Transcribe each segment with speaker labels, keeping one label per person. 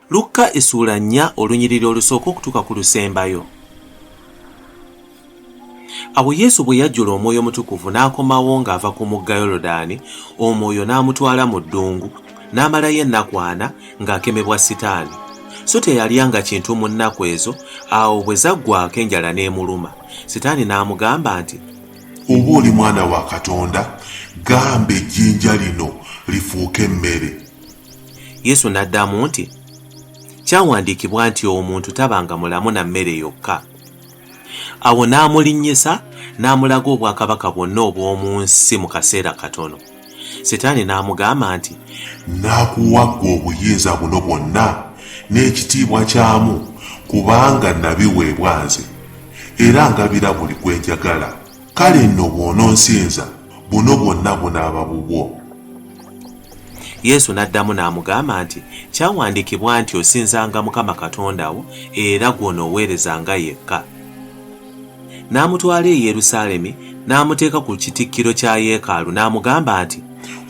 Speaker 1: Lukka essuula nnya olunyiriri olusooka okutuuka ku lusembayo. Awo Yesu bwe yajjula Omwoyo Omutukuvu n'akomawo ng'ava ku mugga Yoludaani, Omwoyo n'amutwala mu ddungu, n'amalayo ennaku ana ng'akemebwa Sitaani. So teyalyanga kintu mu nnaku ezo, awo bwe zaggwaako enjala n'emuluma. Sitaani n'amugamba nti,
Speaker 2: Oba oli mwana wa Katonda, gamba ejjinja lino lifuuke emmere.
Speaker 1: Yesu n'addamu nti, Kyawandiikibwa nti omuntu tabanga mulamu na mmere yokka. Awo n'amulinnyisa n'amulaga obwakabaka bwonna obw'omu nsi mu kaseera katono. Setaani n'amugamba nti,
Speaker 2: Naakuwa ggwe obuyinza buno bwonna n'ekitiibwa kyamu, kubanga nabiweebwa nze, era ngabira buli gwe njagala. Kale nno bw'ononsinza, buno bwonna bunaaba bubwo.
Speaker 1: Yesu n'addamu n'amugamba nti, Kyawandiikibwa nti osinzanga Mukama Katonda wo era gw'onooweerezanga yekka. N'amutwala e Yerusaalemi n'amuteeka ku kitikkiro kya yeekaalu n'amugamba nti,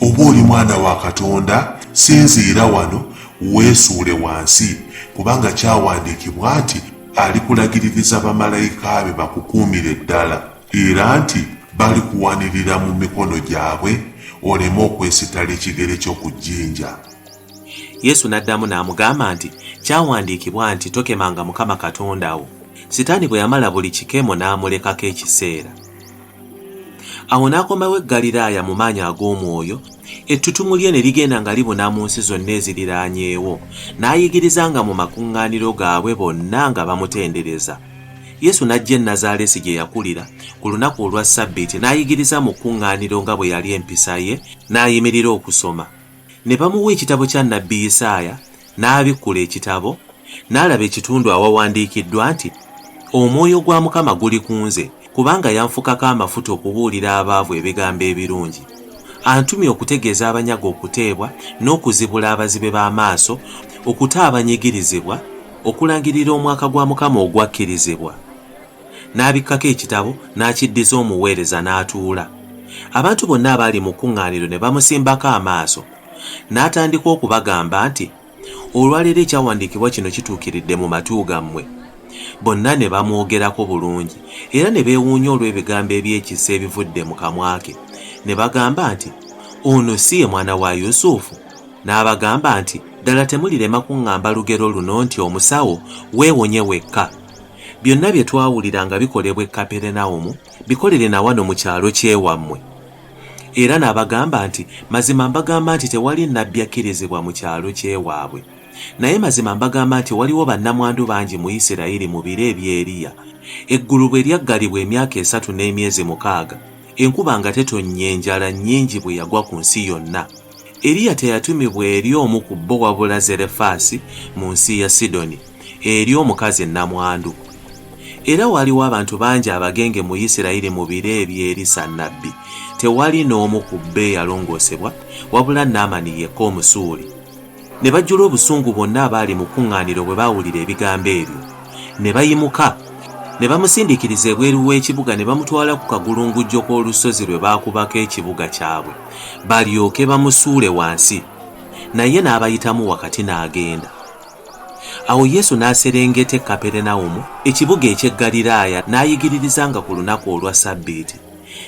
Speaker 2: Oba oli mwana wa Katonda, sinziira wano weesuule wansi, kubanga kyawandiikibwa nti alikulagiririza bamalayika be bakukuumire ddala, era nti balikuwanirira mu mikono gyabwe oleme okwesittala ekigere kyo ku jjinja.
Speaker 1: Yesu n'addamu n'amugamba nti, Kyawandiikibwa nti tokemanga Mukama Katonda wo. Sitaani bwe yamala buli kikemo n'amulekako ekiseera. Awo n'akomawo e Ggaliraaya mu maanyi ag'Omwoyo, ettutumu lye ne ligenda nga libuna mu nsi zonna eziriraanyeewo, n'ayigirizanga mu makuŋŋaaniro gaabwe bonna nga bamutendereza. Yesu n'ajja e Nazaaleesi gye yakulira, ku lunaku olwa Ssabbiiti n'ayigiriza mu kkuŋŋaaniro nga bwe yali empisa ye, n'ayimirira okusoma. Ne bamuwa ekitabo kya nnabbi Yisaaya, n'abikkula ekitabo, n'alaba ekitundu awawandiikiddwa nti, Omwoyo gwa Mukama guli ku nze, kubanga yanfukako amafuta okubuulira abaavu ebigambo ebirungi. Antumye okutegeeza abanyaga okuteebwa n'okuzibula abazibe b'amaaso, okuta abanyigirizibwa, okulangirira omwaka gwa Mukama ogwakkirizibwa. N'abikkako ekitabo, n'akiddiza omuweereza, n'atuula. Abantu bonna abaali mu kkuŋŋaaniro ne bamusimbako amaaso. N'atandika okubagamba nti, Olwaleero ekyawandiikibwa kino kituukiridde mu matu gammwe. Bonna ne bamwogerako bulungi, era ne beewuunya olw'ebigambo eby'ekisa ebivudde mu kamwa ke. Ne bagamba nti, Ono si ye mwana wa Yusufu? N'abagamba nti, Ddala temulirema kuŋŋamba lugero luno nti, Omusawo, weewonye wekka. Byonna bye twawulira nga bikolebwa e Kaperenawumu, bikolere na wano mu kyalo ky'ewammwe. Era n'abagamba nti, Mazima mbagamba nti tewali nnabbi akkirizibwa mu kyalo ky'ewaabwe. Naye mazima mbagamba nti waliwo bannamwandu bangi mu Isirayiri mu biro eby'Eriya, eggulu bwe lyaggalibwa emyaka esatu n'emyezi mukaaga, enkuba nga tetonnya enjala nnyingi bwe yagwa ku nsi yonna. Eriya teyatumibwa eri omu ku bo wabula Zerefaasi mu nsi ya Sidoni, eri omukazi nnamwandu. Era waaliwo abantu bangi abagenge mu Isirayiri mu biro eby'Erisa nnabbi, tewali n'omu ku bo eyalongoosebwa, wabula Naamani yekka Omusuuli. Ne bajjula obusungu bonna abaali mu kkuŋŋaaniro bwe baawulira ebigambo ebyo. Ne bayimuka, ne bamusindiikiriza ebweru w'ekibuga ne bamutwala ku kagulungujjo k'olusozi lwe baakubako ekibuga kyabwe, balyoke bamusuule wansi. Naye n'abayitamu wakati n'agenda. Awo Yesu n'aserengeta e Kaperenawumu, ekibuga eky'e Ggaliraaya, n'ayigiririzanga ku lunaku olwa Ssabbiiti.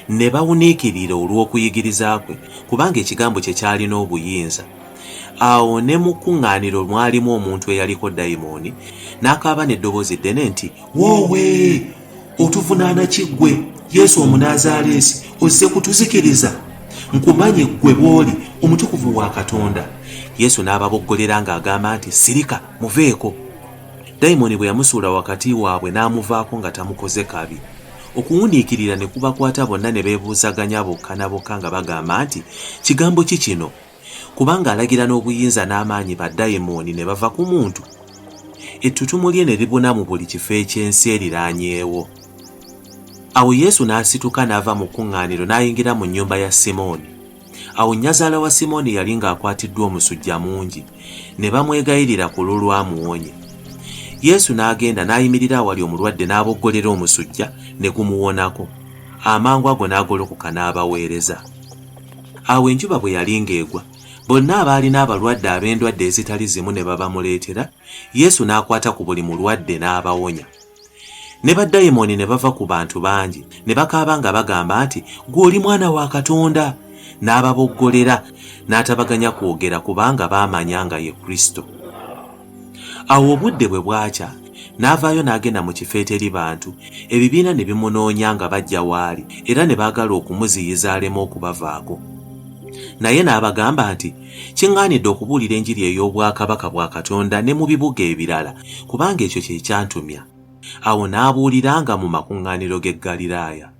Speaker 1: Ne bawuniikirira olw'okuyigiriza kwe, kubanga ekigambo kye kyalina obuyinza. Awo ne mu kkuŋŋaaniro mwalimu omuntu eyaliko dayimooni, n'akaaba n'eddoboozi ddene nti, Woowe! Otuvunaana ki ggwe, Yesu Omunaazaaleesi? Ozze kutuzikiriza? Nkumanyi ggwe bw'oli, Omutukuvu wa Katonda. Yesu n'ababoggolera ng'agamba nti, Sirika, muveeko! Dayimooni bwe yamusuula wakati waabwe n'amuvaako nga tamukoze kabi. Okuwuniikirira ne kubakwata bonna ne beebuuzaganya bokka na bokka nga bagamba nti, Kigambo ki kino? Kubanga alagira n'obuyinza n'amaanyi badayimooni ne bava ku muntu. Ettutumu lye ne libuna mu buli kifo eky'ensi eriraanyeewo. Awo Yesu n'asituka n'ava mu kkuŋŋaaniro n'ayingira mu nnyumba ya Simooni. Awo nnyazaala wa Simooni yali ng'akwatiddwa omusujja mungi, ne bamwegayirira ku lulwe amuwonye. Yesu n'agenda n'ayimirira awali omulwadde n'aboggolera omusujja ne gumuwonako. Amangu ago n'agolokoka n'abaweereza. Awo enjuba bwe yali ng'egwa, Bonna abaalina abalwadde ab'endwadde ezitali zimu ne babamuleetera, Yesu n'akwata ku buli mulwadde n'abawonya. Ne badayimooni ne bava ku bantu bangi, ne bakaaba nga bagamba nti, Ggwe oli Mwana wa Katonda! N'ababoggolera, n'atabaganya kwogera kubanga baamanya nga ye Kristo. Awo obudde bwe bwakya, n'avaayo n'agenda mu kifo eteri bantu, ebibiina ne bimunoonya nga bajja w'ali, era ne baagala okumuziyiza aleme okubavaako. Naye n'abagamba nti, Kiŋŋaanidde okubuulira enjiri ey'obwakabaka bwa Katonda ne mu bibuga ebirala, kubanga ekyo kye kyantumya. Awo n'abuuliranga mu makuŋŋaaniro g'e Ggaliraaya.